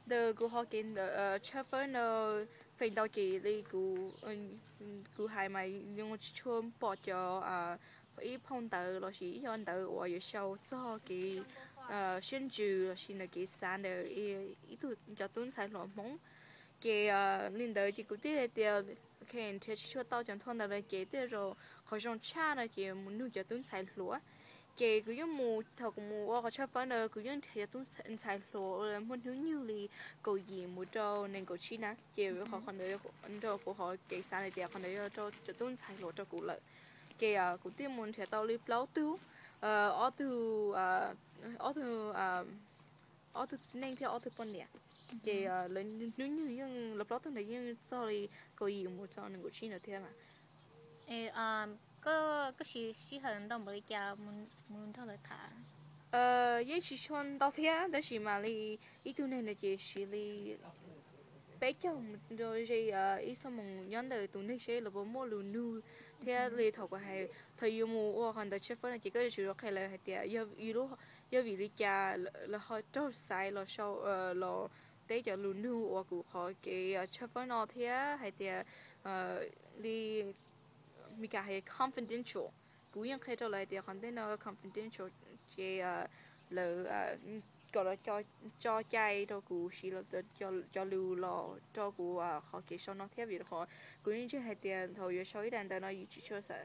Ntawm kuv qhov kev ntawm tshawb fawb no, feem ntau ces li kuv, kuv hais mas yeej tsis tshua pom cov, ib phau ntawv lossis ib co ntawv uas yuav sau txog kev siab ntsws lossis ntawm kev xav ntawm ib tug, cov tub ntxhais hluas Hmoob. Ces li ntawd ces kuv thiaj hais tias, ok, nrhiav tsis tshua tau cov ntho ntawd lawm ces tej zaum qhov zoo tshaj no ces mus nug cov tub ntxhais hluas. Ces kuv yeej mus, thaum kuv mus ua qhov tshawb fawb ntawd kuv yeej nrhiav cov tub ntxhais hluas muaj hnub nyoog li kaum yim mus rau nees nkaum tsib na. Ces qhov, qhov ntawd nrog kuv qhov kev xav hais tias qhov ntawd yog rau cov tub ntxhais hluas rau kuv lawm. Ces kuv thiaj mus nrhiav tau li plaub tug, ob tug, ob tug, ob tug txiv neej thiab ob tug poj niam. Ces lawv hnub nyoog yeej, lawv plaub tug ntawd yeej txog li kaum yim mus txog nees nkaum tsib ntawd thiab mas. Koj siv sij hawm ntau npaum li cas mus nrog lawv tham? Yeej tsis tshua ntau thiab, tab sis mas li ib tug neeg ntawd ces siv li peb caug mus rau ze ib xuab moos nyob ntawm tus neeg seb lawv puas muaj lus nug. Thiab li thaum kuv hais, thaum yus mus ua qhov ntawd tshawb fawb no ces koj yuav tsum qhia lawv hais tias yog vim li cas lawv ho raug xaiv los sau, los teb cov lus nug uas kuv qhov kev tshawb fawb no thiab hais tias li Meskas hais confidential. Kuv yeej qhia rau lawv hais tias qhov ntej no confidential, ces lawv kom lawv tso cai rau kuv siv cov lus los rau kuv qhov kev sau no thiab vim qhov kuv yeej ntseeg hais tias thaum yuav sau ib daim ntawv no yus tsis tshua xav,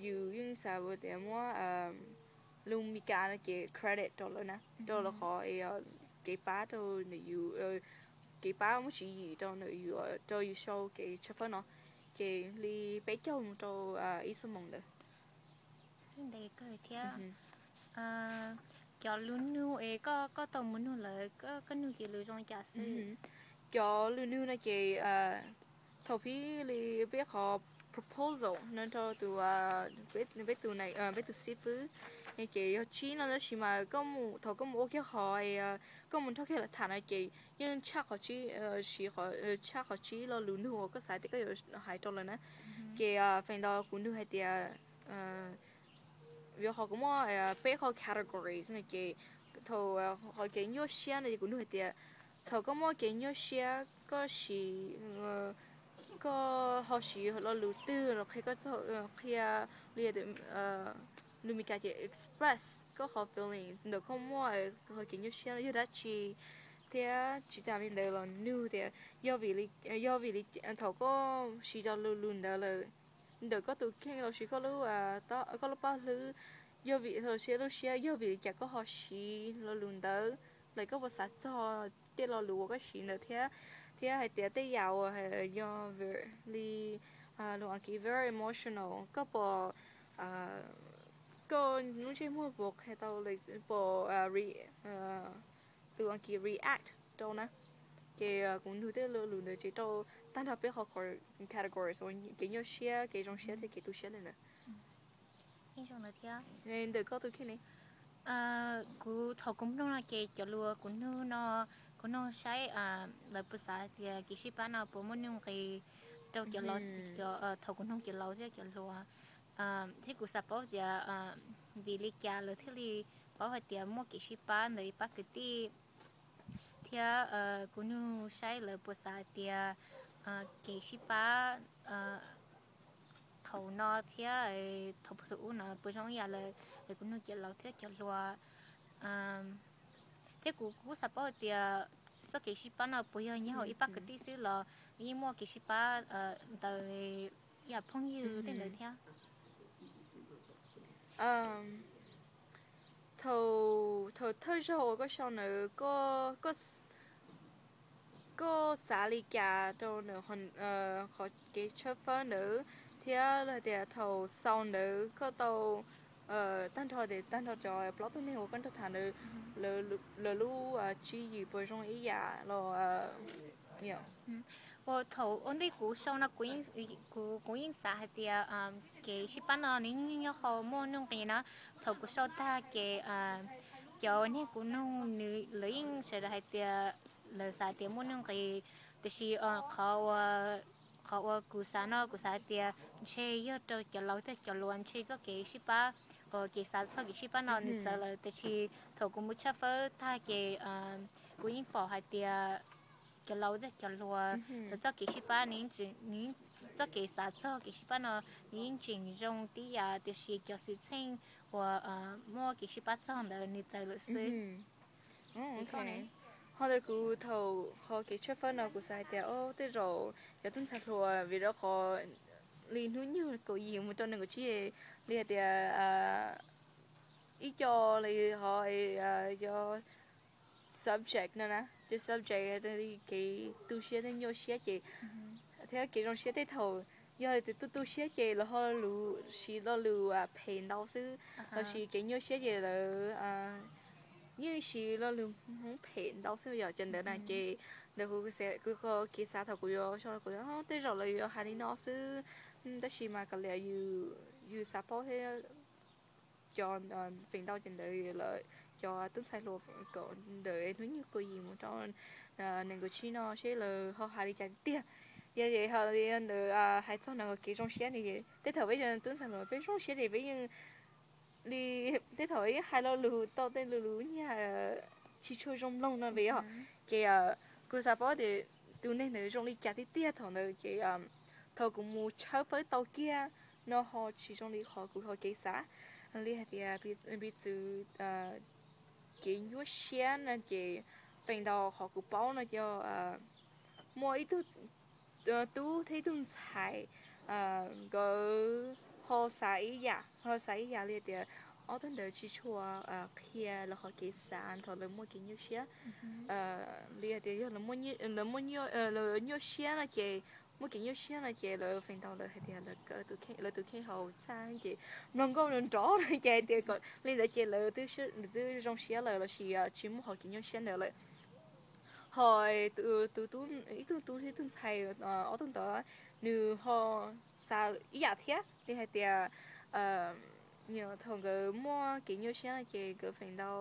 yus yeej xav tias muab lus Meskas no ces credit rau lawv na, rau lawv qhov kev pab rau ntawm yus, kev pab muab tswv yim rau ntawm yus, rau yus sau kev tshawb fawb no. Ces li peb caug mus rau ib xuab moos ntawd. Ntev kawg thiab. Cov lus nug es koj tau mus nug lawv, koj nug ces lus zoo li cas xwb? Cov lus nug no ces thaum pib li peb qhov proposal no rau tus, peb tus, peb tus xib fwb, ces yog tsib no tab sis mas thaum koj mus ua kiag qhov, koj mus nrog kiag lawv tham no ces yeej tshaj qhov tsib, siv, tshaj qhov tsib lo lus nug uas koj xav tias koj yuav hais rau lawv na. Ces feem ntau kuv nug hais tias, vim qhov kuv muaj peb qhov categories no ces thaum qhov kev nyuaj siab no ces kuv nug hais tias thaum koj muaj kev nyuaj siab koj siv, koj ho siv lo lus twg los qhia koj txog, qhia li lus Meskas ces express koj qhov feeling ntawm koj muaj qhov kev nyuaj siab no yog dab tsi, thiab tsis tas li ntawd los nug tias yog vim li, yog vim li thaum koj siv cov lus, lus ntawd lawm ntawm koj tus kheej lossis koj lub, koj lub paj hlwb, yog vim lossis lub siab yog vim li cas koj ho siv lo lus ntawd lawm, koj puas xav txog tej lo lus uas koj siv ntawd thiab, thiab hais tias tej yam uas yog li lus Askiv very emotional, koj puas, koj lub ntsej muag puas qhia tau, puas, lus Askiv react rau na. Ces kuv nug tej lo lus ntawd ces rau tag nrho peb qhov categories uas kev nyuaj siab, kev zoo siab thiab kev tu siab li ntawd. Ntawm koj tus kheej ne? Kuv thaum kuv mloog no ces cov lus kuv nug no, kuv nug saib lawv puas xav tias kev sib pab no puas muaj nuj nqis rau cov laus, thaum kuv nug cov laus thiab cov hluas, thiab kuv xav paub tias vim li cas lawv thiaj li paub hais tias muaj kev sib pab ntawm ib pab kwv tij. Thiab kuv nug saib lawv puas xav hais tias kev sib pab thaum no thiab thaum puag thaum ub no puas zoo ib yam lawm. Kuv nug cov laus thiab cov hluas, thiab kuv kuj xav paub hais tias txoj kev sib pab no puas yog nyob hauv ib pab kwv tij xwb los yeej muaj kev sib pab ntawm ib yam phooj ywg tej ntawd thiab. Thaum, thaum thawj zaug uas koj sau ntawd, koj xav li cas rau ntawm qhov kev tshawb fawb ntawd, thiab hais tias thaum xaus ntawd koj tau tag nrho, tag nrho cov plaub tug neeg uas koj nrog tham ntawd, lawv lub tswv yim puas zoo ib yam los? Thaum ua ntej kuv sau no, kuv, kuv yeej xav hais tias kev sib pab no nws yeej nyob hauv muaj nuj nqis na. Thaum kuv sau tag ces cov niag kuv nug nws lawv yeej sawv daws hais tias lawv xav tias muaj nuj nqis, tiam sis qhov ua, qhov uas kuv xav no kuv xav hais tias ntshe yog rau cov laus thiab cov hluas ntshe txoj kev sib pab, kev xav txog kev sib pab no nws txawv lawm, tiam sis thaum kuv mus tshawb fawb tag ces Kuv yeej pom hais tias cov laus thiab cov hluas, txog txoj kev sib pab, nws, txoj kev xav txog kev sib pab no nws yeej tseem zoo tib yam, tiam sis cov xwm txheej uas muaj kev sib pab txog ntawd nws txawv lawm xwb. Ho ntawm kuv thaum qhov kev tshawb fawb no kuv xav hais tias o tej zaum cov tub ntxhais hluas vim rau qhov li hnub nyoog kaum yim mus rau nees nkaum tsib li hais tias ib co li ho cov subject no na, cov subject kev tu siab thiab nyuaj siab ces, thiab kev zoo siab tej thaum yog tias tu tu siab ces lawv ho lus siv lo lus phem ntau xwb, los sis kev nyuaj siab ces lawv yeej siv lo lus Hmoob phem ntau xwb yom. Cov ntawd na ces ntawm kuv kev xav thaum kuv yuav so kuv tej zaum lawv yuav hais li no xwb, tab sis mas kav liam yus xav paub thiab cov feem ntau ces ntawd lawv cov tub ntxhais hluas ntawm hnub nyoog kaum yim mus rau nees nkaum tsib no seb lawv ho hais li cas tiag. Yog ces ho li ntawd hais txog no kev zoo siab ne, tej thaum peb tub ntxhais hluas peb zoo siab ces peb yeej li tej thaum yeej hais lo lus tau tej lo lus nyuaj tsis tshua zoo mloog no vim yog ces kuv xav paub tias tus neeg ntawd zoo li cas tiag tiag thaum ntawd ces thaum kuv mus tshawb fawb tau kiag no ho tsis zoo li qhov kuv ho kev xav. Li hais tias piv txwv kev nyuaj siab no ces feem ntau qhov kuv paub no yog muaj ib tug tub thiab ib tug ntxhais nkawd ho xav ib yam, ho xav ib yam li tias ob tug ntawd tsis tshua qhia lawv qhov kev xav thaum lawv muaj kev nyuaj siab. Li hais tias yog lawv nyuaj siab no ces, muaj kev nyuaj siab no ces lawv feem ntau lawv hais tias lawv tus kheej haus txaj ces mloog nkauj nrov nrov no ces tias kom li ntawd ces lawv twb zoo siab lawm los sis tsis muaj qhov kev nyuaj siab ntawd lawm. Ho tus tub, ib tug tub thiab ib tug ntxhais, ob tug ntawd nws ho xav ib yam thiab li hais tias thaum nkawd muaj kev nyuaj siab no ces nkawd feem ntau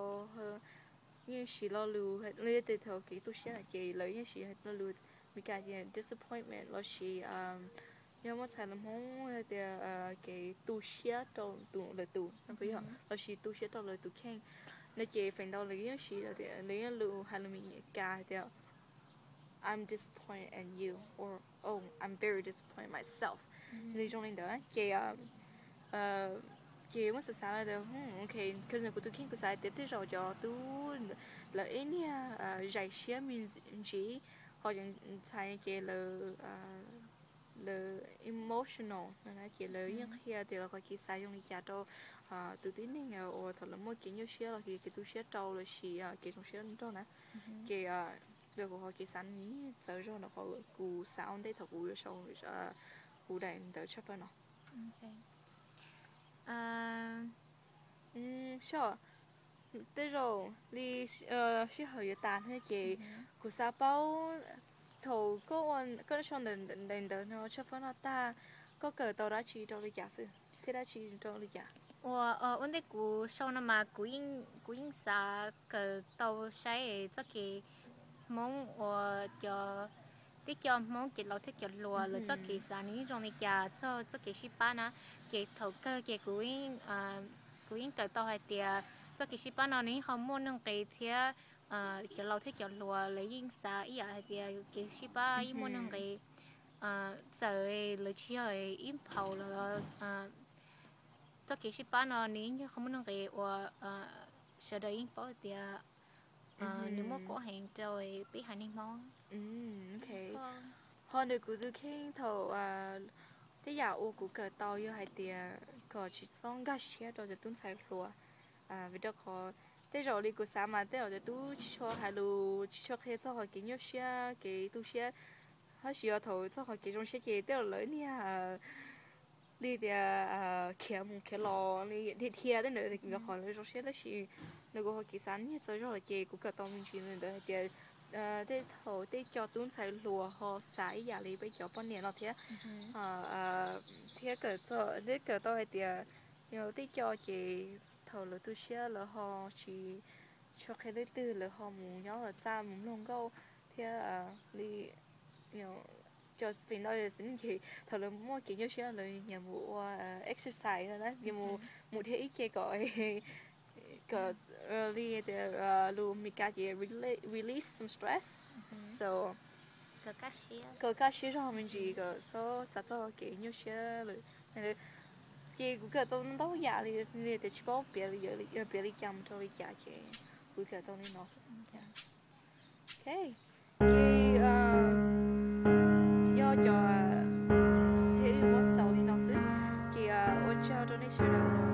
yeej siv lo lus, li tias thaum kev tu siab no ces lawv yeej siv lo lus Meskas disappointment los sis yog muab txhais lus Hmoob tias kev tu siab rau tus lawv tus, los sis tu siab rau lawv tus kheej no ces feem ntau lawv yeej siv, lawv yeej lus hais lus Meskas hais tias I'm disappointed in you or oh I'm very disappointed myself, li zoo li ntawd ces ces muab xav xav lawm tias ok, kuv tus kheej kuv xav tias tej zaum cov tub lawv ib niag zais siab me ntsis, ho cov ntxhais ces lawv lawv emotional no na ces lawv yeej qhia tias lawv qhov kev xav zoo li cas rau tus tib neeg uas thaum lawv muaj kev nyuaj siab los kev tu siab rau los sis kev zoo siab nrog na. Ces ntawm kuv qhov kev xav yeej txawv zog ntawm qhov kuv xav ua ntej thaum kuv yuav sau kuv daim ntawv tshawb fawb no. Tej zaum li sij hawm yuav tas thiab ces kuv xav paub thaum koj sau daim ntawv no tshawb fawb no tag, koj kawm tau dab tsi rau li cas xwb thiab dab tsi rau li cas? Ua ntej kuv sau no mas kuv yeej xav kawm tau saib txoj kev Hmoob uas cov tib co Hmoob kev laus thiab cov hluas lawv txoj kev xav nws yeej zoo li cas txog txoj kev sib pab na. Ces thaum kawg ces kuv yeej kawm tau hais tias txoj kev sib pab no nws yeej ho muaj nuj nqis thiab cov laus thiab cov hluas lawv yeej xav ib yam hais tias kev sib pab yeej muaj nuj nqis. Txawm lawv tsis yog ib phaum los txoj kev sib pab no nws yeej yog qhov muaj nuj nqis uas sawv daws yeej paub tias nws muaj kuab heev rau peb haiv neeg Hmoob. Ho ntawm kuv tus kheej thaum tej yam uas kuv kawm tau yog hais tias kom tsis txhob nkag siab rau cov tub ntxhais hluas, vim rau qhov tej zaum li kuv xav mas tej zaum cov tub tsis tshua hais lus tsis tshua qhia txog qhov kev nyuaj siab kev tu siab, tab sis yog thaum txog qhov kev zoo siab ces tej zaum lawv niag li tias khiav mus khiav los li dhia dhia tej ntawd vim qhov lawv zoo siab. Tab sis ntawm kuv qhov kev xav niag txawv zog lawm ces kuv kawm tau me ntsis li ntawd hais tias tej thaum tej co tub ntxhais hluas ho xav ib yam li peb cov poj niam no thiab, thiab kawm tau hais tias yog tej co ces thaum lawv tu siab lawv ho tsis tshua qhia leej twg, lawv ho mus nyob lawv txaj mus mloog nkauj thiab li cov feem ntau ces thaum lawv muaj kev nyuaj siab lawv nyiam mus ua exercise no na, nyiam mus dhia ib ce kom Kom li tias lus Meskas ces release some stress. So kom kaj siab zog me ntsis, kom txhob xav txog kev nyuaj siab lawm. Ces kuv kawm tau ntau yam li, tias tsis paub piav li cas mus rau li cas ces kuv kawm tau li no xwb. Ces yog cov, ces wb muab xaus li no xwb. Ces ua tsaug rau nej sawv daws